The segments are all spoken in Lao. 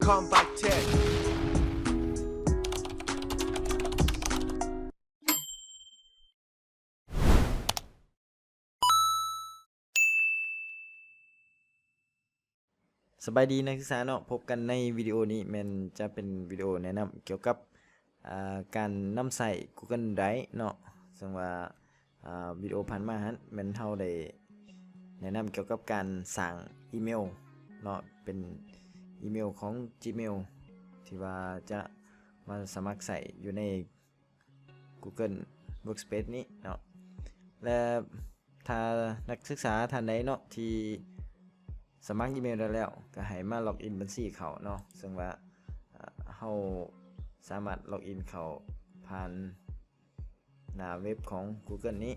Bomb by Tech. ສະບາຍດີນັກສຶກສາເນາະ, ພົບກັນໃນວິດີໂອນີ້ແມ່ນຈະເປັນວິດີໂອແນະນຳກ່ຽວກັບ ອ່າ ການນຳໃຊ້ Google Drive ເນາະ. ເຊິ່ງວ່າ ອ່າ ວິດີໂອຜ່ານມາຫັ້ນແມ່ນເຮົາໄດ້ແນະນຳກ່ຽວກັບການສ້າງອີເມວເນາະ, ເປັນອີເມວຂອງ Gmail ທີ່ວ່າຈະມາສະໝັກໃຊ້ຢູ່ໃນ Google Workspace ນີ້ເນາະ. ແລະ ຖ້ານັກສຶກສາທ່ານໃດເນາະທີ່ສະໝັກອີເມວໄດ້ແລ້ວ ກໍໃຫ້ມາລັອກອິນບັນຊີເຂົາເນາະ, ເຊິ່ງວ່າ ເຮົາສາມາດລັອກອິນເຂົ້າຜ່ານໜ້າເວັບຂອງ Google ນີ້.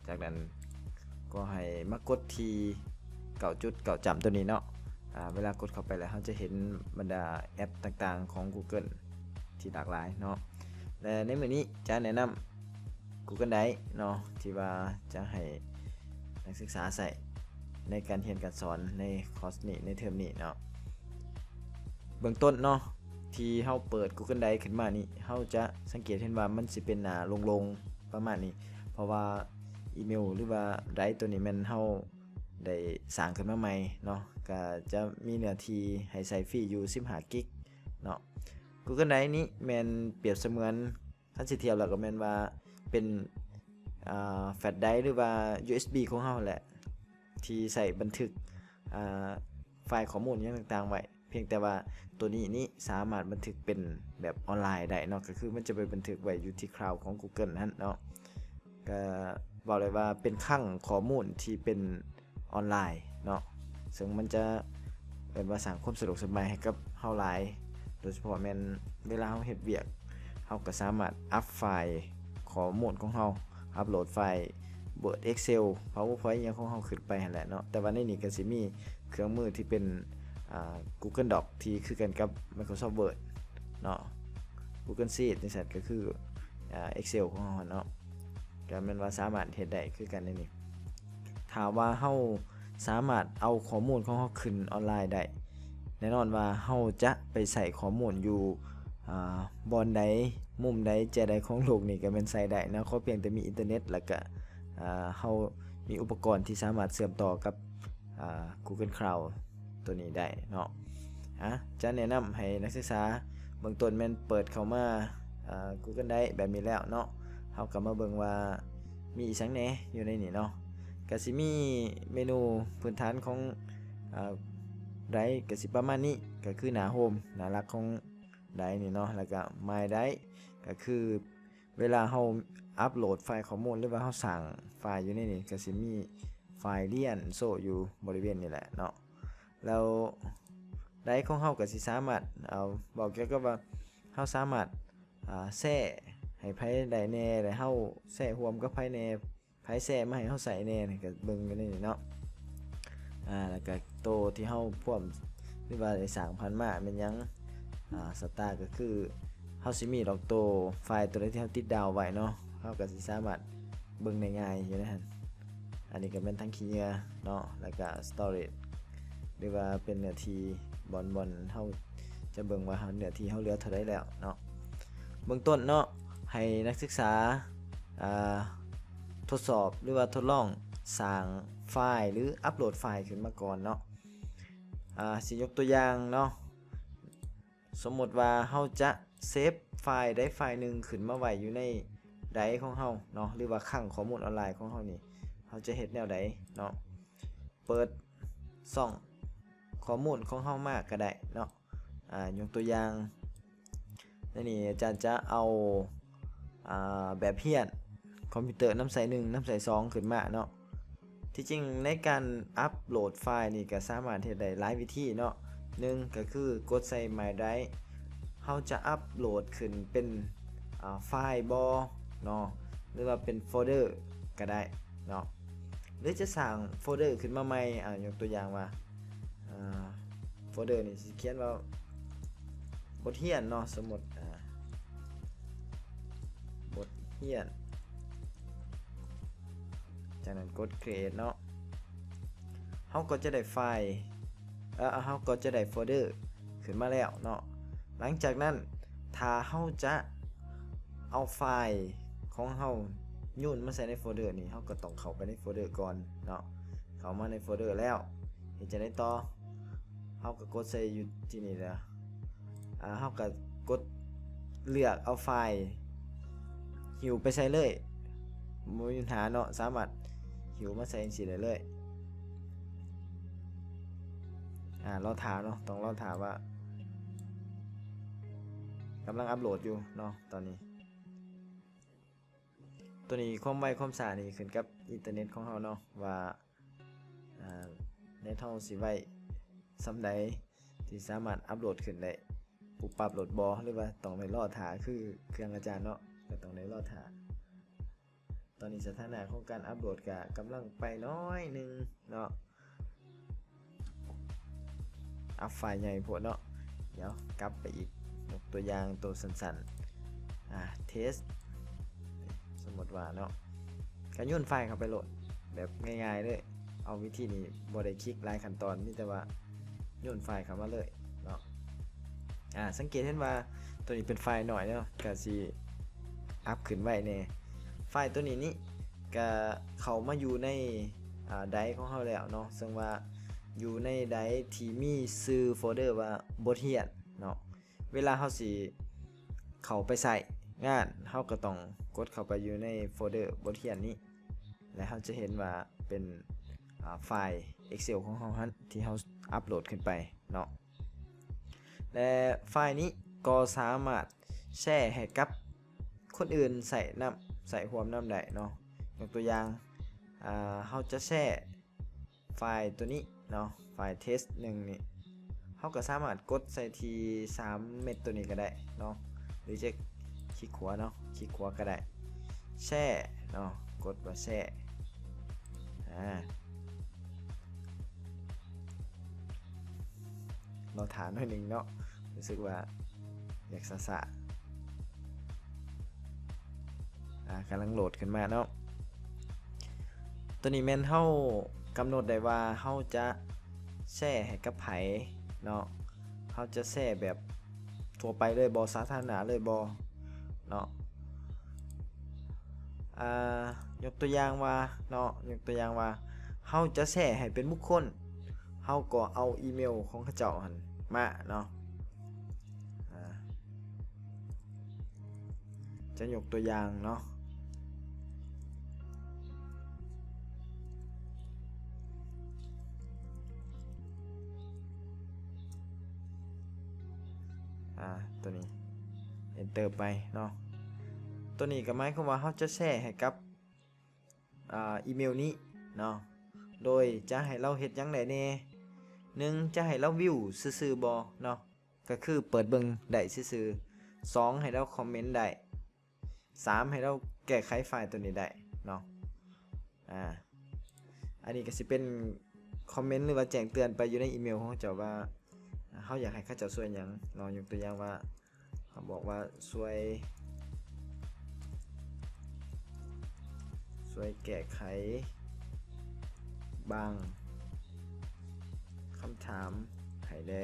ຈາກນັ້ນກໍໃຫ້ມາກົດທີ່ເກົ້າຈຸດເກົ້າຈ້ຳຕົວນີ້ເນາະ. ອາ ເວລາກົດເຂົ້າໄປແລ້ວ ເຮົາຈະເຫັນບັນດາແອັບຕ່າງໆຂອງ Google ທີ່ຫຼາກຫຼາຍເນາະ. ແລະ ໃນມື້ນີ້ຈະແນະນຳ Google Drive ເນາະ ທີ່ວ່າຈະໃຫ້ນັກສຶກສາໃຊ້ໃນການຮຽນການສອນໃນຄອສນີ້ ໃນເທີມນີ້ເນາະ. ເບື້ອງຕົ້ນເນາະ ທີ່ເຮົາເປີດ Google Drive ຂຶ້ນມານີ້ ເຮົາຈະສັງເກດເຫັນວ່າມັນຊິເປັນໜ້າໂລ່ງໆປະມານນີ້ ເພາະວ່າອີເມວ ຫຼືວ່າ Drive ຕົວນີ້ແມ່ນເຮົາໄດ້ສ້າງຂຶ້ນມາໃໝ່ເນາະ, ກະຈະມີເນື້ອທີ່ໃຫ້ໃຊ້ຟຣີຢູ່ສິບຫ້າກິກເນາະ. Google Drive ນີ້ແມ່ນປຽບສະເໝືອນ ຄັນຊິທຽບແລ້ວກໍແມ່ນວ່າເປັນ ອ່າ ແຟລດໄດຣບ໌ ຫຼືວ່າ ຢູເອັສບີ ຂອງເຮົາແຫຼະ ທີ່ໃຊ້ບັນທຶກ ອ່າ ໄຟລ໌ຂໍ້ມູນຫຍັງຕ່າງໆໄວ້, ພຽງແຕ່ວ່າຕົວນີ້ນີ້ສາມາດບັນທຶກເປັນແບບອອນລາຍໄດ້ເນາະ, ກໍຄືມັນຈະໄປບັນທຶກໄວ້ຢູ່ທີ່ຄລາວຂອງ Google ຫັ້ນເນາະ. ກໍເວົ້າໄດ້ວ່າເປັນຄັງຂໍ້ມູນທີ່ເປັນ ອອນລາຍເນາະ, ເຊິ່ງມັນຈະ ເອີ້ນວ່າສ້າງຄວາມສະດວກສະບາຍໃຫ້ກັບເຮົາຫຼາຍ, ໂດຍສະເພາະແມ່ນເວລາເຮົາເຮັດວຽກ ເຮົາກໍສາມາດອັບໄຟລ໌ຂໍ້ມູນຂອງເຮົາ, ອັບໂຫຼດໄຟລ໌ Word Excel PowerPoint ຫຍັງຂອງເຮົາຂຶ້ນໄປຫັ້ນແຫຼະເນາະ. ແຕ່ວ່າໃນນີ້ກໍຊິມີເຄື່ອງມືທີ່ເປັນ ອ່າ Google Doc ທີ່ຄືກັນກັບ Microsoft Word ເນາະ, Google Sheet ຈັ່ງຊັ້ນ ກໍຄື ອ່າ Excel ຂອງເຮົາຫັ້ນເນາະ, ກໍແມ່ນວ່າສາມາດເຮັດໄດ້ຄືກັນໃນນີ້. ຖ້າວ່າເຮົາສາມາດເອົາຂໍ້ມູນຂອງເຮົາຂຶ້ນອອນລາຍໄດ້, ແນ່ນອນວ່າເຮົາຈະໄປໃຊ້ຂໍ້ມູນຢູ່ ອ່າ ບ່ອນໃດ, ມຸມໃດ, ແຈໃດຂອງໂລກນີ້ກໍແມ່ນໃຊ້ໄດ້ເນາະ, ຂໍພຽງແຕ່ມີອິນເຕີເນັດ ແລ້ວກໍ ອ່າ ເຮົາມີອຸປະກອນທີ່ສາມາດເຊື່ອມຕໍ່ກັບ ອ່າ Google Cloud ຕົວນີ້ໄດ້ເນາະ. ອາ ຈະແນະນຳໃຫ້ນັກສຶກສາເບື້ອງຕົ້ນແມ່ນເປີດເຂົ້າມາ ອ່າ Google Drive ແບບນີ້ແລ້ວເນາະ, ເຮົາກໍມາເບິ່ງວ່າມີອີ່ຫຍັງແດ່ຢູ່ໃນນີ້ເນາະ. ກໍຊິມີເມນູພື້ນຖານຂອງ ອ່າ Drive ກໍຊິປະມານນີ້, ກໍຄືໜ້າໂຮມ ໜ້າຫຼັກຂອງ Drive ນີ້ເນາະ, ແລ້ວກໍ My Drive ກໍຄື ເວລາເຮົາອັບໂຫຼດໄຟລ໌ຂໍ້ມູນ ຫຼືວ່າເຮົາສ້າງໄຟລ໌ຢູ່ໃນນີ້ ກໍຊິມີໄຟລ໌ລຽນໂຊຢູ່ບໍລິເວນນີ້ແຫຼະເນາະ. ແລ້ວ Drive ຂອງເຮົາກໍຊິສາມາດ ເອົາ ເວົ້າກ່ຽວກັບວ່າເຮົາສາມາດ ອ່າ ແຊໃຫ້ໃຜໄດ້ແດ່ ແລະ ເຮົາແຊຮ່ວມກັບໃຜແດ່ ໃຜແຊມາໃຫ້ເຮົາໃຊ້ແດ່ ນີ້ກໍເບິ່ງຢູ່ໃນນີ້ເນາະ. ອາ ແລ້ວກໍໂຕທີ່ເຮົາພວມ ຫຼືວ່າໄດ້ສ້າງຜ່ານມາແມ່ນຫຍັງ. ອາ Star ກໍຄືເຮົາຊິມີດອກໂຕໄຟລ໌ໂຕໃດທີ່ເຮົາຕິດດາວໄວ້ເນາະ, ເຮົາກໍຊິສາມາດເບິ່ງໄດ້ງ່າຍຢູ່ໃນຫັ້ນ. ອັນນີ້ກໍແມ່ນຖັງຂີ້ເຫຍື້ອເນາະ, ແລ້ວກໍ Storage ຫຼືວ່າເປັນເນື້ອທີ່ບ່ອນ ບ່ອນເຮົາຈະເບິ່ງວ່າເຮົາ ເນື້ອທີ່ເຮົາເຫຼືອເທົ່າໃດແລ້ວເນາະ. ເບື້ອງຕົ້ນເນາະ ໃຫ້ນັກສຶກສາ ອ່າ ທົດສອບ ຫຼືວ່າທົດລອງສ້າງໄຟລ໌ ຫຼື ອັບໂຫຼດໄຟລ໌ຂຶ້ນມາກ່ອນເນາະ. ອາ ຊິຍົກຕົວຢ່າງເນາະ, ສົມມຸດວ່າເຮົາຈະເຊບໄຟລ໌ໃດໄຟລ໌ໜຶ່ງຂຶ້ນມາໄວ້ຢູ່ໃນ Drive ຂອງເຮົາເນາະ ຫຼືວ່າຄັງຂໍ້ມູນອອນລາຍຂອງເຮົານີ້, ເຮົາຈະເຮັດແນວໃດເນາະ? ເປີດຊ່ອງຂໍ້ມູນຂອງເຮົາມາກໍໄດ້ເນາະ. ອາ ຍົກຕົວຢ່າງ ໃນນີ້ອາຈານຈະເອົາ ອາ ແບບຮຽນຄອມພິວເຕີນຳໃຊ້ໜຶ່ງ ນຳໃຊ້ສອງຂຶ້ນມາເນາະ. ທີ່ຈິງໃນການອັບໂຫຼດໄຟລ໌ນີ້ກໍສາມາດເຮັດໄດ້ຫຼາຍວິທີເນາະ. ໜຶ່ງກໍຄືກົດໃສ່ My Drive ເຮົາຈະອັບໂຫຼດຂຶ້ນເປັນ ອາ ໄຟລ໌ບໍເນາະ ຫຼືວ່າເປັນໂຟລເດີກໍໄດ້ເນາະ ຫຼືຈະສ້າງໂຟລເດີຂຶ້ນມາໃໝ່. ອາ ຍົກຕົວຢ່າງວ່າ ອາ ໂຟລເດີນີ້ຊິຂຽນວ່າບົດຮຽນເນາະ, ສົມມຸດ ອາ ບົດຮຽນ, ຈາກນັ້ນກົດ Create ເນາະ. ເຮົາກໍຈະໄດ້ໄຟລ໌ ເອີ ເຮົາກໍຈະໄດ້ໂຟລເດີ ຂຶ້ນມາແລ້ວເນາະ. ຫຼັງຈາກນັ້ນ ຖ້າເຮົາຈະເອົາໄຟລ໌ຂອງເຮົາໂຍນມາໃສ່ໃນໂຟລເດີນີ້ ເຮົາກໍຕ້ອງເຂົ້າໄປໃນໂຟລເດີກ່ອນເນາະ. ເຂົ້າມາໃນໂຟລເດີແລ້ວ ເຮັດຈັ່ງໃດຕໍ່? ເຮົາກໍກົດໃສ່ຢູ່ທີ່ນີ້ແຫຼະ ອາ ເຮົາກໍກົດເລືອກເອົາໄຟລ໌ຫິ້ວໄປໃສ່ເລີຍ ບໍ່ມີບັນຫາເນາະ, ສາມາດຫິ້ວມາໃສ່ຈັ່ງຊີ້ໄດ້ເລີຍ. ອາ ລໍຖ້າເນາະ, ຕ້ອງລໍຖ້າວ່າ ກຳລັງອັບໂຫຼດຢູ່ເນາະຕອນນີ້. ຕົວນີ້ຄວາມໄວຄວາມຊ້ານີ້ຂຶ້ນກັບອິນເຕີເນັດຂອງເຮົາເນາະ ວ່າ ອາ ເນັດເຮົາຊິໄວສ່ຳໃດ ທີ່ສາມາດອັບໂຫຼດຂຶ້ນໄດ້ປຸບປັບໂລດບໍ່ ຫຼືວ່າຕ້ອງໄດ້ລໍຖ້າຄືເຄື່ອງອາຈານເນາະ, ກໍຕ້ອງໄດ້ລໍຖ້າ. ຕອນນີ້ສະຖານະຂອງການອັບໂຫຼດກະກຳລັງໄປໜ້ອຍໜຶ່ງເນາະ. ອັບໄຟລ໌ໃຫຍ່ໂພດເນາະ. ດຽວກັບໄປອີກ, ຍົກຕົວຢ່າງໂຕສັ້ນໆ ອາ ເທສ ສົມມຸດວ່າເນາະ, ກະໂຍນໄຟລ໌ເຂົ້າໄປໂລດ ແບບງ່າຍໆເລີຍ. ເອົາວິທີນີ້ບໍ່ໄດ້ຄລິກຫຼາຍຂັ້ນຕອນ, ມີແຕ່ວ່າໂຍນໄຟລ໌ເຂົ້າມາເລີຍເນາະ. ອາ ສັງເກດເຫັນວ່າຕົວນີ້ເປັນໄຟລ໌ໜ້ອຍເນາະ, ກະຊິອັບຂຶ້ນໄວແດ່. ໄຟລ໌ຕົວນີ້ນີ້ກະເຂົ້າມາຢູ່ໃນ ອາ ໄດຣຟ໌ຂອງເຮົາແລ້ວເນາະ, ເຊິ່ງວ່າຢູ່ໃນໄດຣຟ໌ທີ່ມີຊື່ໂຟລເດີວ່າບົດຮຽນເນາະ. ເວລາເຮົາຊິເຂົ້າໄປໃຊ້ງານ ເຮົາກໍຕ້ອງກົດເຂົ້າໄປຢູ່ໃນໂຟລເດີບົດຮຽນນີ້ ແລະ ເຮົາຈະເຫັນວ່າເປັນ ອາ ໄຟລ໌ເອັກເຊວຂອງເຮົາຫັ້ນ ທີ່ເຮົາອັບໂຫຼດຂຶ້ນໄປເນາະ. ແລະ ໄຟລ໌ນີ້ກໍສາມາດແຊໃຫ້ກັບຄົນອື່ນໃຊ້ນຳ, ໃຊ້ຮ່ວມນຳໄດ້ເນາະ. ຍົກຕົວຢ່າງ ອາ ເຮົາຈະແຊ ໄຟລ໌ຕົວນີ້ເນາະ, ໄຟລ໌ເທສໜຶ່ງນີ້ ເຮົາກໍສາມາດກົດໃສ່ທີ່ສາມເມັດຕົວນີ້ກໍໄດ້ເນາະ ຫຼືຈະຄລິກຂວາເນາະ, ຄລິກຂວາກໍໄດ້ ແຊເນາະ, ກົດວ່າແຊ. ອາ ລໍຖ້າໜ້ອຍໜຶ່ງເນາະ, ຮູ້ສຶກວ່າຢາກຊ້າໆ. ອາ ກຳລັງໂຫຼດຂຶ້ນມາເນາະ. ຕົວນີ້ແມ່ນເຮົາກຳນົດໄດ້ວ່າເຮົາຈະແຊໃຫ້ກັບໃຜເນາະ, ເຮົາຈະແຊແບບທົ່ວໄປເລີຍບໍ່ ສາທາລະນະເລີຍບໍ່ເນາະ. ອາ ຍົກຕົວຢ່າງວ່າເນາະ, ຍົກຕົວຢ່າງວ່າເຮົາຈະແຊໃຫ້ເປັນບຸກຄົນ, ເຮົາກໍເອົາອີເມວຂອງເຂົາເຈົ້າຫັ້ນມາເນາະ. ອາ ຈະຍົກຕົວຢ່າງເນາະ, ອາ ຕົວນີ້ Enter ໄປເນາະ. ຕົວນີ້ກໍໝາຍຄວາມວ່າເຮົາຈະແຊໃຫ້ກັບ ອາ ອີເມວນີ້ເນາະ, ໂດຍຈະໃຫ້ລາວເຮັດຫຍັງໄດ້ແດ່? ໜຶ່ງ ຈະໃຫ້ລາວວິວຊື່ໆບໍ່ເນາະ, ກໍຄືເປີດເບິ່ງໄດ້ຊື່ໆ. ສອງ ໃຫ້ລາວຄອມເມັນໄດ້. ສາມ ໃຫ້ລາວແກ້ໄຂໄຟລ໌ຕົວນີ້ໄດ້ເນາະ. ອາ ອັນນີ້ກໍຊິເປັນຄອມເມັນ ຫຼືວ່າແຈ້ງເຕືອນໄປຢູ່ໃນອີເມວຂອງເຈົ້າວ່າ ເຮົາຢາກໃຫ້ເຂົາເຈົ້າຊ່ວຍຫຍັງເນາະ. ຍົກຕົວຢ່າງວ່າ ເຮົາບອກວ່າຊ່ວຍ ຊ່ວຍແກ້ໄຂບາງຄຳຖາມໃຫ້ແດ່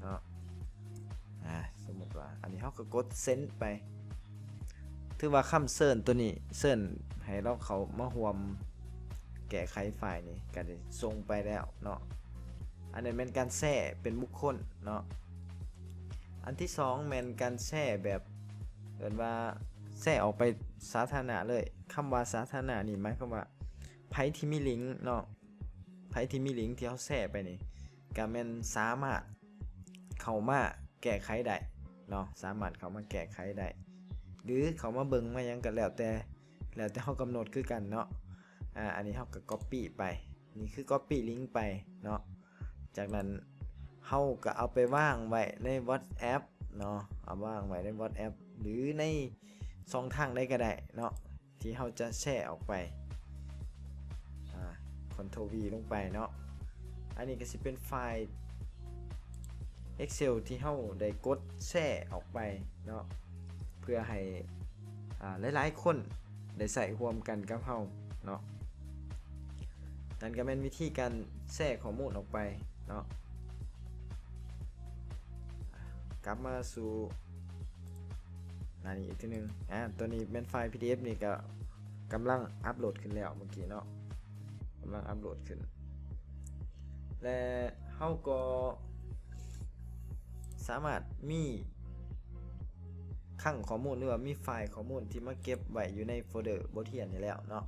ເນາະ. ອາ ສົມມຸດວ່າ ອັນນີ້ເຮົາກໍກົດ Send ໄປ, ຖືວ່າຄຳເຊີນຕົວນີ້ ເຊີນໃຫ້ລາວເຂົ້າມາຮ່ວມແກ້ໄຂໄຟລ໌ນີ້ ກໍໄດ້ສົ່ງໄປແລ້ວເນາະ. ອັນນັ້ນແມ່ນການແຊເປັນບຸກຄົນເນາະ. ອັນທີສອງແມ່ນການແຊແບບ ເອີ້ນວ່າແຊອອກໄປສາທາລະນະເລີຍ. ຄຳວ່າສາທາລະນະນີ້ໝາຍຄວາມວ່າ ໃຜທີ່ມີລິງເນາະ, ໃຜທີ່ມີລິງທີ່ເຮົາແຊໄປນີ້ ກະແມ່ນສາມາດເຂົ້າມາແກ້ໄຂໄດ້ເນາະ, ສາມາດເຂົ້າມາແກ້ໄຂໄດ້ ຫຼືເຂົ້າມາເບິ່ງມາຫຍັງກໍແລ້ວແຕ່ ແລ້ວແຕ່ເຮົາກຳນົດຄືກັນເນາະ. ອາ ອັນນີ້ເຮົາກໍ Copy ໄປ, ນີ້ຄື Copy ລິງໄປເນາະ. ຈາກນັ້ນເຮົາກໍເອົາໄປວາງໄວ້ໃນ WhatsApp ເນາະ, ເອົາວາງໄວ້ໃນ WhatsApp ຫຼືໃນຊ່ອງທາງໃດກໍໄດ້ເນາະ ທີ່ເຮົາຈະແຊອອກໄປ. ອາ Ctrl V ລົງໄປເນາະ. ອັນນີ້ກໍຊິເປັນໄຟລ໌ Excel ທີ່ເຮົາໄດ້ກົດແຊອອກໄປເນາະ ເພື່ອໃຫ້ ອາ ຫຼາຍໆຄົນໄດ້ໃຊ້ຮ່ວມກັນກັບເຮົາເນາະ. ນັ້ນກໍແມ່ນວິທີການແຊຂໍ້ມູນອອກໄປເນາະ. ກັບມາສູ່ໜ້ານີ້ອີກເທື່ອໜຶ່ງ. ອາ ຕົວນີ້ແມ່ນໄຟລ໌ ພີດີເອັຟ ນີ້ກໍກຳລັງອັບໂຫຼດຂຶ້ນແລ້ວເມື່ອກີ້ເນາະ, ກຳລັງອັບໂຫຼດຂຶ້ນ ແລະ ເຮົາກໍສາມາດມີຄັງຂໍ້ມູນ ຫຼືວ່າມີໄຟລ໌ຂໍ້ມູນທີ່ມາເກັບໄວ້ຢູ່ໃນໂຟເດີບົດຮຽນນີ້ແລ້ວເນາະ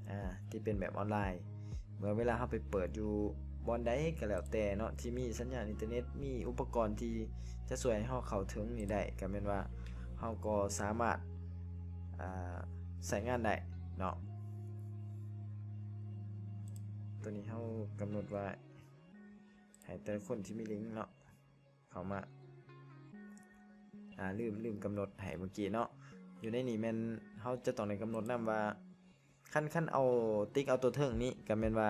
ອາ ທີ່ເປັນແບບອອນລາຍ. ເມື່ອເວລາເຮົາໄປເປີດຢູ່ບ່ອນໃດກໍແລ້ວແຕ່ເນາະ ທີ່ມີສັນຍານອິນເຕີເນັດ ມີອຸປະກອນທີ່ຈະຊ່ວຍໃຫ້ເຮົາເຂົ້າເຖິງນີ້ໄດ້ ກໍແມ່ນວ່າເຮົາກໍສາມາດ ອາ ໃຊ້ງານໄດ້ເນາະ. ຕົວນີ້ເຮົາກຳນົດວ່າໃຫ້ແຕ່ລະຄົນທີ່ມີລິງເນາະ ເຂົ້າມາ ອາ ລືມ ລືມກຳນົດໃຫ້ເມື່ອກີ້ເນາະ. ຢູ່ໃນນີ້ແມ່ນເຮົາຈະຕ້ອງໄດ້ກຳນົດນຳວ່າ ຄັນ ຄັນເອົາ ຕິກເອົາຕົວເທິງນີ້ ກໍແມ່ນວ່າ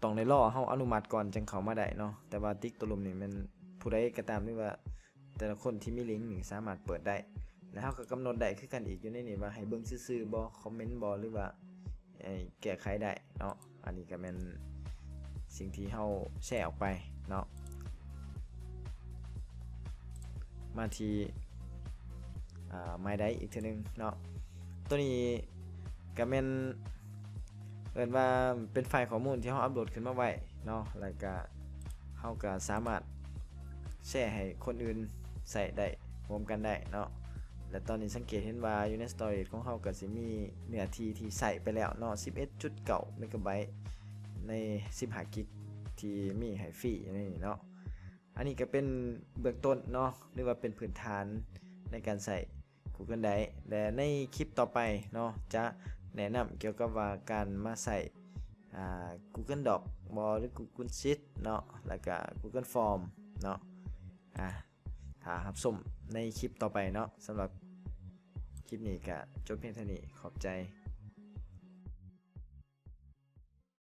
ຕ້ອງໄດ້ລໍເຮົາອະນຸມັດກ່ອນ ຈຶ່ງເຂົ້າມາໄດ້ເນາະ, ແຕ່ວ່າຕິກຕົວລຸ່ມນີ້ແມ່ນຜູ້ໃດກໍຕາມ ຫຼືວ່າແຕ່ລະຄົນທີ່ມີລິງນີ້ສາມາດເປີດໄດ້. ແລ້ວເຮົາກໍກຳນົດໄດ້ຄືກັນອີກ ຢູ່ໃນນີ້ວ່າໃຫ້ເບິ່ງຊື່ໆບໍ ຄອມເມັນບໍ ຫຼືວ່າ ໃຫ້ແກ້ໄຂໄດ້ເນາະ. ອັນນີ້ກໍແມ່ນສິ່ງທີ່ເຮົາແຊອອກໄປເນາະ. ມາທີ່ ອາ ມາຍໄດອີກເທື່ອໜຶ່ງເນາະ. ຕົວນີ້ກໍແມ່ນເອີ້ນວ່າເປັນໄຟລ໌ຂໍ້ມູນທີ່ເຮົາອັບໂຫຼດຂຶ້ນມາໄວ້ເນາະ, ແລ້ວກໍເຮົາກໍສາມາດແຊໃຫ້ຄົນອື່ນໃຊ້ໄດ້ ຮ່ວມກັນໄດ້ເນາະ. ແລະ ຕອນນີ້ສັງເກດເຫັນວ່າຢູ່ໃນສະຕໍເຣຈຂອງເຮົາກໍຊິມີເນື້ອທີ່ທີ່ໃຊ້ໄປແລ້ວເນາະ ສິບເອັດຈຸດເກົ້າເມກາໄບຕ໌ ໃນສິບຫ້າກິກທີ່ມີໃຫ້ຟຣີຢູ່ໃນນີ້ເນາະ. ອັນນີ້ກໍເປັນເບື້ອງຕົ້ນເນາະ ຫຼືວ່າເປັນພື້ນຖານໃນການໃຊ້ Google Drive ແລະ ໃນຄລິບຕໍ່ໄປເນາະ ຈະແນະນຳກ່ຽວກັບວ່າການມາໃຊ້ ອາ Google Doc ບໍ ຫຼື Google Sheet ເນາະ ແລ້ວກໍ Google Form ເນາະ. ອາ ຖ້າຮັບຊົມໃນຄລິບຕໍ່ໄປເນາະ. ສຳລັບຄລິບນີ້ກໍຈົບພຽງເທົ່ານີ້. ຂອບໃຈ.